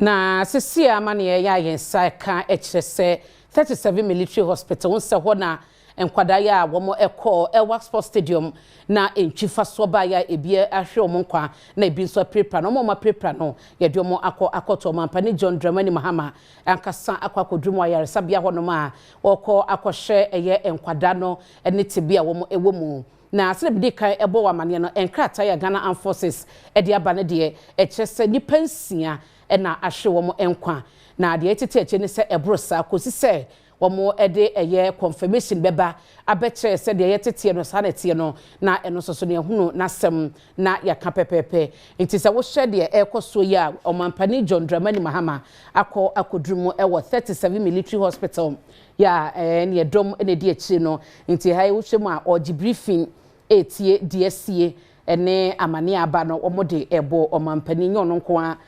Na sisi a amaneɛ yɛ a yɛn nsa ka kyerɛ sɛ 37 Military Hospital nsɛ hɔ na nkwadaa yi a wɔn kɔɔ Elwak Sports Stadium na ntwi fa soɔ baeɛ a ebi ahwere wɔn nkwa na ebi nso apirapira no. Wɔn a wɔapirapira no, yɛde wɔn akɔ akɔto Ɔmampanin John Dramani Mahama ankasa akɔ akɔduru mu ayaresabea hɔnom a wɔrekɔ akɔhwɛ ɛyɛ nkwadaa no ne tebea a wɔn wɔ mu. Na sɛdeɛ medi kan bɔ wɔ amaneɛ no, nkrataa a Ghana Armed Forces de aba no deɛ, ɛkyerɛ sɛ nnipa nsia na ahwere wɔn nkwa. Na deɛ ɛtete akyire ne sɛ ɛboro saa kɔsi sɛ wɔde ɛyɛ confirmation bɛba abɛkyerɛ sɛ deɛ yɛteteɛ no saa na ɛteɛ no, na ɛno nso so no yɛahunu n'asɛm na yɛaka pɛpɛɛpɛ. Nti sɛ wohwɛ deɛ ɛrekɔ soɔ yi a, Ɔmampanin John Dramani Mahama akɔ akɔduru mu wɔ 37 Military Hospital yɛ a ɛne ɛdɔm na ɛdi akyire no. Nti ha yi wohwɛ mu a, ɔregye briefing retie deɛ asie ne amaneɛ a aba no wɔde rebɔ ɔmampanin, nyɛ ɔno nko ara.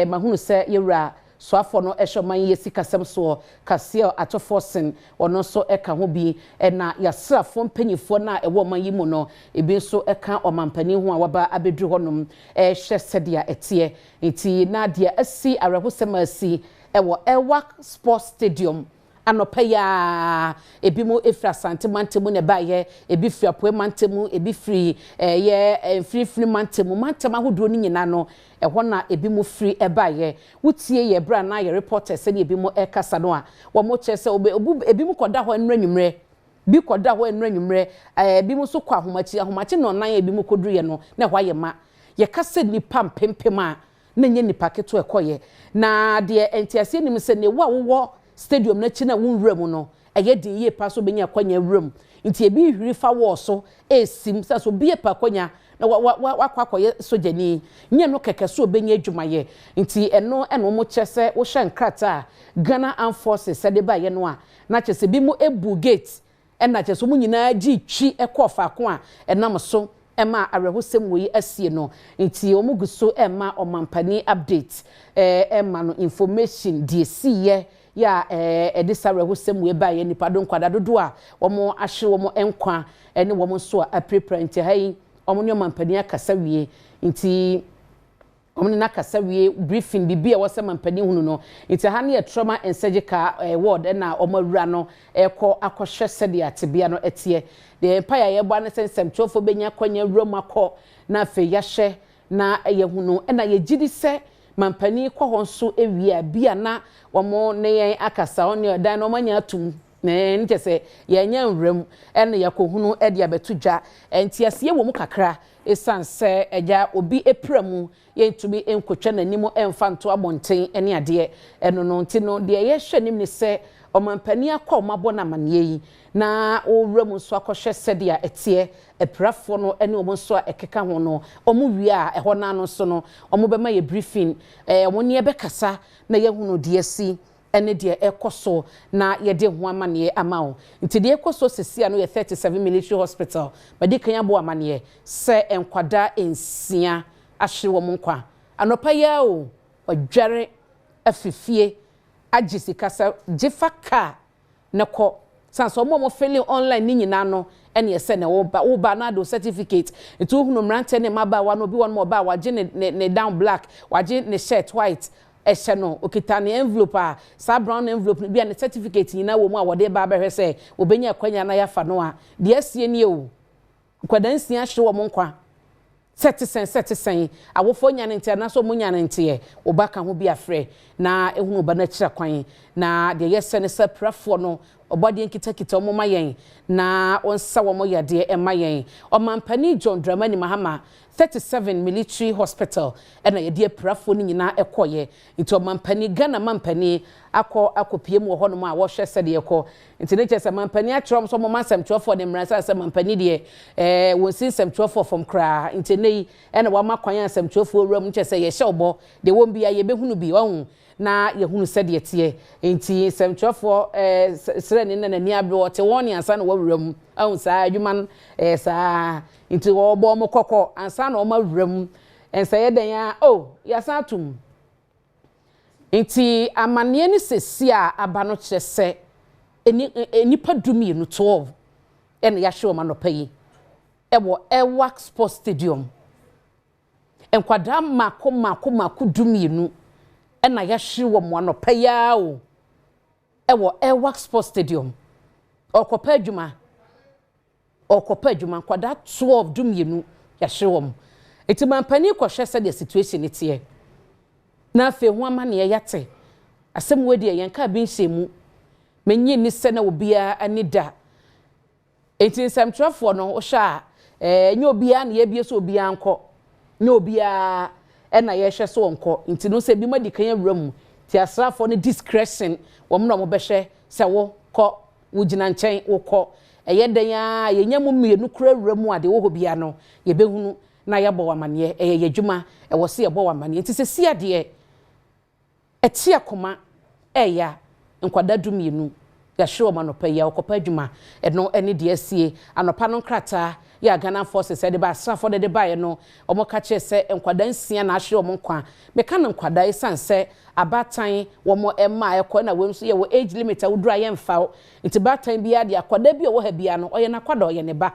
Mahunu sɛ yɛwura soafoɔ no hwɛ ɔman yi sikasɛm soɔ, Cassiel Ato Forson, ɔno nso ka ho bi. Ɛna yɛasraafoɔ mpanimfoɔ no a ɛwɔ ɔman yi mu no, ebi nso ka ɔmampanin ho a waba abɛduru hɔnom rehwɛ sɛdeɛ ɛteɛ. Nti na deɛ asi, awerɛhosɛm a asi wɔ Elwak Sports Stadium anɔpa yi ara, ebinom firi Asante mantam mu na ɛbaeɛ, ebi firi Apueɛ mantam mu, ebi firi ɛyɛ Mfinimfini mantam mu, mantam ahodoɔ no nyinaa no, ɛhɔ na ebinom firi baeɛ. Wotie yɛ berɛ a na yɛ reporters ne ebinom rekasa no a, wɔkyerɛ sɛ ebinom kɔda hɔ nnora anwummerɛ, bi kɔda hɔ nnora anwummerɛ, ebinom nso kɔ ahomakye, ahomakye nnɔnnan a ebinom kɔduruiɛ no, na ɛhɔ ayɛ ma. Yɛka sɛ nnipa mpempem a, na ɛnyɛ nnipa ketewa ɛkɔeɛ. Na deɛ nteaseɛ nnim sɛ, nea wo a wowɔ stadium no akyi no a wonwura mu no, ɛyɛ den yie paa sɛ wobɛnya akwanya awura mu. Nti ebi rehwiri fa wall so resim sɛ sɛ obi repɛ akwanya na wakɔ akɔyɛ sogyani. Nyɛ ɛno kɛkɛ sɛ ɔbɛnya adwumayɛ. Nti ɛno na wɔkyerɛ sɛ wohwɛ nkrataa a Ghana Armed Forces de baeɛ no a, na kyerɛ sɛ ebinom bu gate Ɛnna kyerɛ sɛ wɔn nyinaa gyee twi kɔɔ faako a ɛnam so maa awerɛhosɛm wei asie no. Nti wɔn gu so rema ɔmampanin update, rema no information deɛ ɛsiiɛ yɛ a ɛde saa awerɛhosɛm wei baeɛ, nnipa do nkwadaa dodoɔ a wɔn ahwere wɔn nkwa ne wɔn nso a apirapira. Nti ha yi wɔn ne ɔmampanin akasa wie. Nti. Wɔn ne no akasa wie, briefing, biribi a ɛwɔ sɛ mampanin hunu no. Nti ha no yɛ trauma and surgical ward ɛna wɔn awura no rekɔ akɔhwɛ sɛdeɛ tebea no teɛ. Deɛ mpaeɛ a yɛbɔ ara ne sɛ nsɛmtwerɛfoɔ bɛnya akwanya awura mu akɔ na afei yɛahwɛ na yɛahunu. Ɛna yɛgye di sɛ mampanin kɔ hɔ nso wie a, bi a na wɔn ne yɛn akasa, wɔn ne ɛdan no wɔanya atum. Ɛɛ, kyerɛ sɛ yɛanya nwura mu ɛna yɛakɔhunu de abɛto dwa. Nteaseɛ wɔ mu kakra. Esiane sɛ agya obi apira mu, yɛntumi nkotwa n'anim mfa nto abɔnten ne adeɛ, ɛno no nti no, deɛ yɛhwɛ anim ne sɛ ɔmampanin akɔ a wɔabɔ no amaneɛ yi na ɔrewura mu nso akɔhwɛ sɛdeɛ ɛteɛ, apirafoɔ no ne wɔn nso a ɛkeka ho no, wɔn wie a, ɛhɔ no ara no nso no, wɔbɛma yɛ briefing, wɔn ne yɛbɛkasa na yɛahunu deɛ asi. ne deɛ ɛrekɔ so na yɛde ho amaneɛ ama wo. Nti deɛ ɛrekɔ so sesia no yɛ 37 Military Hospital. Madi kan abɔ wo amaneɛ sɛ nkwadaa nsia ahwere wɔn nkwa. Anɔpa yi ara o, wadware afiri fie agye sika sɛ gye fa car na kɔ. Sane sɛ wɔn a wɔfele online no nyinaa no ɛne ɛsɛ na woba. Woba na ade wo certificate. Nti wohunu mmeranteɛ ne mmabaawa no, obi wɔ nom a ɔba a wagye ne ne ne down black, wagye ne shirt white, Ɛhyɛ no, ɔkita ne envelope a saa brown envelope no bi a ne certificate nyinaa wɔ mu a wɔde reba abɛhwɛ sɛ wɔbɛnya akwanya na yɛafa no a, deɛ asie nie o, nkwadaa nsia ahwere wɔn nkwa. Sɛ ɛte sɛn, sɛ ɛte sɛn, awofoɔ nya no nteɛ anaasɛ wɔnnya no nteɛ, wo ba ka ho bi a frɛ na hunu wo ba no akyira kwan. Na deɛ yɛsɛ ne sɛ apirafoɔ no, Ɔbɔadeɛ nkitakita wɔn ma yɛn na ɔnsa wɔn yadeɛ mma yɛn. Ɔmanpanin John Dramani Mahama 37 Military Hospital na yɛde apirafoɔ no nyinaa kɔeɛ. Nti ɔmanpanin, Ghana manpanin akɔ akɔpue mu wɔ hɔnom a wɔhwɛ sɛdeɛ ɛkɔ. Nti ne kyerɛ sɛ manpanin akyerɛ wɔn sɛ wɔmma nsɛmtwerɛfoɔ no mmra ɛsiane sɛ manpanin deɛ ɛɛ wɔnsi nsɛmtwerɛfoɔ fam koraa. Nti ɛnnɛ yi na wama kwan a nsɛmtwerɛfoɔ wura mu kyerɛ sɛ yɛhyɛ wo bɔ, deɛ ɛwɔ mu biara yɛbɛhunu bi, wahu, na yɛhunu sɛdeɛ ɛteɛ. Nti nsɛmtwerɛfoɔ ɛɛ srɛni na n'ani abere ɔte wɔn nne ansa na wawura mu. Wahu saa adwuma no ɛyɛ saa. Nti wɔbɔ wɔn kɔkɔ ansa na wɔn awura mu. Ɛnsɛ yɛ dɛn ara oh, yɛasan ato mu. Nti amaneɛ no sesie a aba no kyerɛ sɛ nnipa 12, 12, ɛna yɛahwe wɔn anɔpa yi ɛwɔ Elwak Sports Stadium. Nkwadaa mmaako mmaako mmaako 12 Ɛna yɛahwere wɔn anɔpa yi ara o, ɛwɔ Elwak Sports Stadium. Ɔrekɔpɛ adwuma. Ɔrekɔpɛ adwuma. Nkwadaa 12, 12, yɛahwere wɔn. Nti mampanin kɔhwɛ sɛdeɛ situation no teɛ. Na afei ho amanneɛ yɛate. Asɛm wei deɛ yɛn kaa bi nhyɛ mu. Menyi nni sɛ na obiara ani da. Nti nsɛmtwerɛfoɔ no, wohwɛ a, ɛnyɛ obiara na yɛbie sɛ obiara nkɔ. Nyɛ obiara ɛna yɛhwɛ so ɔnkɔ. Nti no sɛ ebi mo adi kan awura mu. Nti asraafoɔ no discretion, wɔn na wɔbɛhwɛ sɛ wo kɔ, wogyina nkyɛn, wokɔ. Ɛyɛ dɛn a yɛnya mu mmienu kura awura mu a deɛ ɛwɔ hɔ biara no, yɛbɛhunu na yɛabɔ wɔ amanneɛ. Ɛyɛ yɛ adwuma, ɛwɔ sɛ yɛbɔ wɔ amanneɛ. Nti sɛ si adeɛ, ɛte akoma ɛyɛ nkwadaa 12 yɛahwere wɔn anɔpa yi a wɔkɔpɛ adwuma. Ɛno ne deɛ asie anɔpa no. Nkrataa yɛ a Ghana Forces ɛde ba, asraafoɔ de de baeɛ no, wɔn ka kyerɛ sɛ nkwadaa 6 na ahwere wɔn nkwa. Meka no nkwadaa esiane sɛ abaatan wɔn mma ɛkɔ na wɔn nso yɛ wɔ age limit a woduru a yɛmfa wo. Nti baatan biara de akwadaa bi a ɔwɔ ha biara no, ɔyɛ n'akwadaa, ɔyɛ ne ba.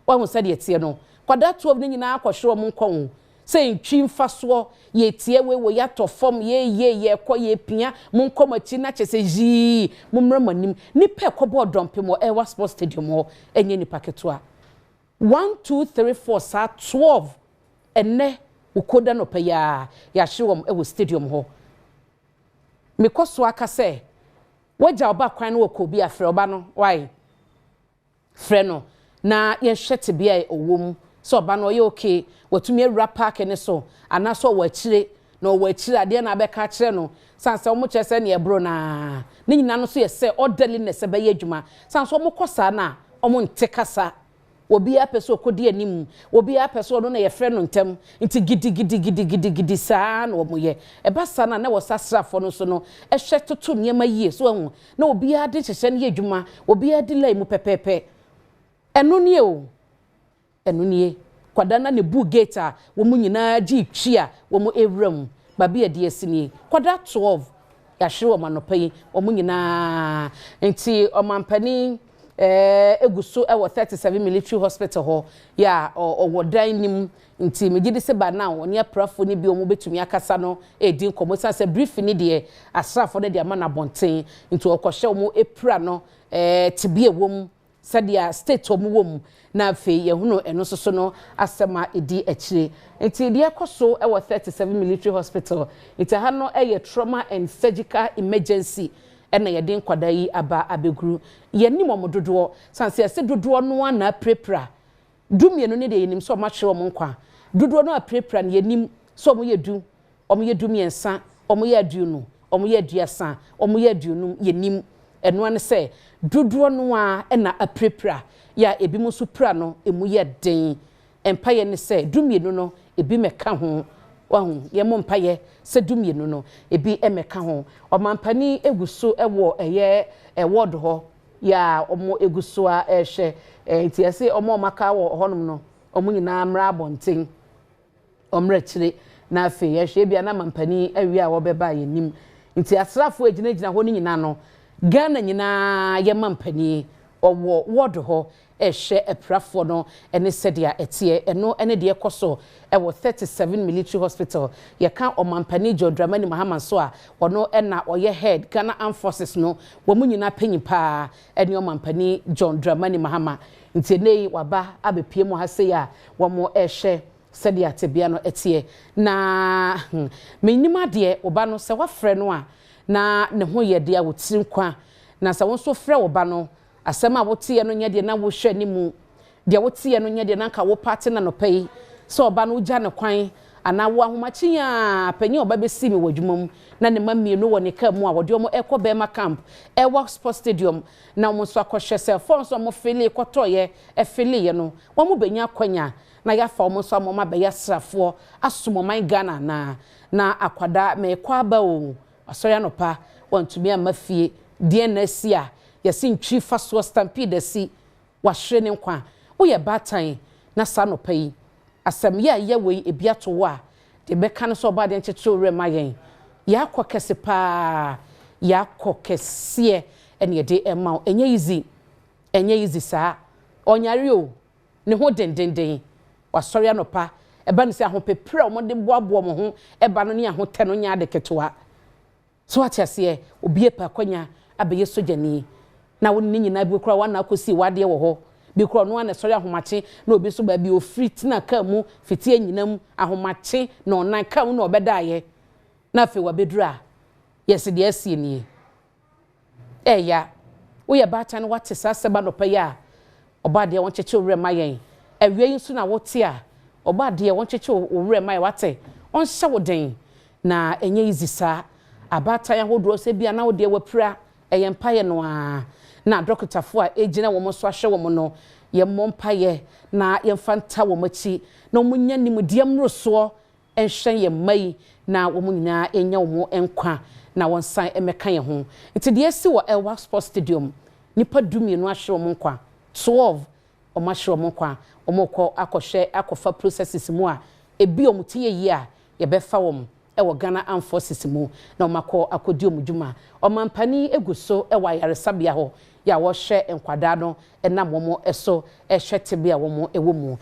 Wɔn sɛdeɛ teɛ no, nkwadaa 12 no nyinaa akɔhwere wɔn nkwa ho sɛ ntwi mfasoɔ yɛtie wei wɔ yɛatɔ fam, yɛyie, yɛkɔ, yɛpia mo nkɔ mo akyi na kyɛ sɛ yii mo mmerɛ mo anim. Nipa ɛkɔbɔ dɔmpem wɔ Elwak Sports Stadium hɔ ɛnyɛ nipa ketewa. 1, 2, 3, 4, saa 12 ɛnɛ okoda nɔpɛ yi a yɛahye wɔn ɛwɔ stadium hɔ. Mekɔ so aka sɛ wagya ɔba kwan no wɔ kɔ bi afrɛ ɔba no wae, frɛ no na yɛhwɛ tebea a ɔwɔ mu, sɛ ɔba no ɔyɛ okay, watumi awura park ne so anaasɛ ɔwɔ akyire. Na ɔwɔ akyire adeɛ na abɛka akyerɛ no san sɛ wɔn kyerɛ sɛ neɛ ɛboro naa ne nyinaa no so yɛ sɛ orderliness bɛyɛ adwuma san so wɔn kɔ saa na wɔn nte kasa. Obiara pɛ sɛ ɔkɔdi anim, obiara pɛ sɛ ɔno na yɛfrɛ no ntɛm, nti gidigidigidigidi saa na wɔn yɛ. Ɛba saa na wɔ sa asraafoɔ no nso no ɛhwɛ toto nneɛma yie so ɛho na obiara de hyehyɛ no yɛ adwuma, obiara di line mu pɛpɛɛpɛ. Ɛno nie o, ɛno nie. Kwadaa na ne bu gate a wɔn nyinaa gye twi a wɔn ewura mu baabi a yɛde asi nie. Kwadaa 12 yɛahwere wɔn anɔpa yi, wɔn nyinaa. Nti ɔmampanin egu so ɛwɔ 37 Military Hospital hɔ yɛ a ɔwɔ dan nim. Nti megye di sɛ ba now ɔne apirafoɔ no bi wɔn bɛtumi akasa no edi nkɔmɔ san sɛ briefing ni deɛ asraafoɔ no de ama no abɔnten. Nti ɔkɔhyɛ wɔn epira no tibie wɔ mu sɛdeɛ state wɔn wɔ mu na afei yɛhunu ɛno nso so no asɛm a ɛdi akyire. Nti deɛ ɛkɔ so ɛwɔ 37 Military Hospital, nti ha no ɛyɛ trauma and surgical emergency ɛna yɛde nkwadaa yi aba abɛguru. Yɛnim wɔn dodoɔ sanse yɛsɛ dodoɔ no ana apirapira. 12 no deɛ yɛnim sɛ wɔn akyerɛ wɔn nkwa. Dodoɔ no apirapira no, yɛnim sɛ wɔn yɛ 10, wɔn yɛ 13, wɔn yɛ 20, wɔn yɛ 30, wɔn yɛ 50, yɛnim. Ɛnoa ne sɛ dodoɔ no a ɛna apirapira yɛ a ebi nso pira no emu yɛ den. Mpaeɛ ne sɛ 12 no ebi mɛka ho. Wahu, yɛn mpaeɛ sɛ 12 no ebi mɛka ho. Ɔmampanin egu so ɛwɔ ɛyɛ ɛwɔd hɔ yɛ a wɔn egu so a ɛrehwɛ nti yɛsɛ wɔn a wɔn aka wɔ hɔnom no, wɔn nyinaa mmra abɔnten, wɔn akyire na afei yɛhwɛ ebi a na mampanin awie a wɔbɛba a yɛnim. Nti asraafoɔ gyinagyina hɔ no nyinaa no, Ghana nyinaa yɛ mampanin ɔwɔ wɔd hɔ ɛhwɛ apirafoɔ no ɛne sɛdeɛ ɛteɛ. Ɛno ɛne deɛ ɛkɔ so ɛwɔ 37 Military Hospital. Yɛka ɔmampanin John Dramani Mahama nso a ɔno ɛna ɔyɛ head Ghana Armed Forces no, wɔn mu nyinaa panyin paa ɛne ɔmampanin John Dramani Mahama. Nti ɛnɛ yi waba abɛpie mu ha sei a wɔn ɛhwɛ sɛdeɛ atebea no ɛteɛ. Na menim adeɛ ɔba no sɛ wafrɛ no a na ne ho yɛ deɛ a wɔtiri nkwa, na sɛ wɔn nso frɛ ɔba no, asɛm a woteɛ no nyɛ deɛ na wohwɛ anim, deɛ woteɛ no nyɛ deɛ na nka wo pate na nɔpɛ yi sɛ ɔba no wogya ne kwan anaa wo ahomakye a panyin a ɔba bɛsi mi wɔ adwuma mu na ne ma mmienu wɔ ne kaa mu a wɔde wɔn ɛkɔ bɛrima camp ɛwɔ sports stadium na wɔn nso akɔhwɛ sɛ forms a wɔn fill kɔtɔɔyɛ ɛfill yɛ no, wɔn bɛnya akɔnya na yɛafa wɔn nso ama wɔn abɛyɛ asraafoɔ asom ɔman Ghana. Na akwadaa mɛkɔ aba o, asɔre anɔpa wɔntumi amma fie deɛ na asi a yɛsi ntwi fa soɔ stampede asi wahwere ne nkwa. Woyɛ baatan na saa anɔpa yi asɛm yɛ a yɛ wɔ yi ebi ato hɔ a, deɛ bɛka no sɛ ɔbaa deɛ nkyekyere owurɛ ma yɛn yɛakɔ kɛse paa, yɛakɔ kɛseɛ ɛna yɛde ɛma wo. Ɛnyɛ easy, ɛnyɛ easy saa. Ɔnyare o, ne ho dendenden wasɔre anɔpa ɛba ne sɛ ahopepere a wɔde boaboa wɔn ho ɛba no ne ahotɛ no nyɛ ade ketewa. So ate aseɛ, obi apɛ akwanya abɛyɛ sogyani na wo ne nyinaa bi koraa wana akɔsi wadeɛ wɔ hɔ bi koraa, ɔno ana sɔre ahomakye na obi nso baabi ofiri tena kaa mu fiti anyinam ahomakye na ɔnan kaa mu na ɔbɛdaayɛ na afei wabɛduru a yɛsi deɛ asie nie. Ɛya woyɛ baatan no, wate saa asɛm anɔpa yi a, ɔbaa deɛ wɔnkyekye wo werɛ ma yɛn. Awia yi nso na wote a, ɔbaa deɛ wɔnkyekye wo werɛ ma yɛn, wate, ɔnhyɛ wo den na ɛnyɛ easy saa. Abaatan ahodoɔ sɛ bia na wo deɛ wapira, ɛyɛ mpaeɛ no a na dɔkotafoɔ a ɛgyina wɔn so ahwɛ wɔn no, yɛmmɔ mpaeɛ na yɛmfa nta wɔn akyi na wɔn nya nimdeɛ mmorosoɔ nhwɛ yɛn mma yi na wɔn nyinaa nya wɔn nkwa na wɔn nsan mmɛka yɛn ho. Nti deɛ esi wɔ Elwak Sports Stadium, nipa 12 ahwɛ wɔn nkwa, 12 wɔn ahwɛ wɔn nkwa. Wɔn kɔ akɔhwɛ akɔfa processes mu a ebi wɔn ti yɛ yie a yɛbɛfa wɔn ɛwɔ Ghana Armed Forces mu na wɔn akɔ akɔdi wɔn dwuma. Ɔmampanin egu so ɛwɔ ayaresabea hɔ yɛ a wɔhwɛ nkwadaa no, ɛnam wɔn so ɛhwɛ tebea a wɔn ɛwɔ mu.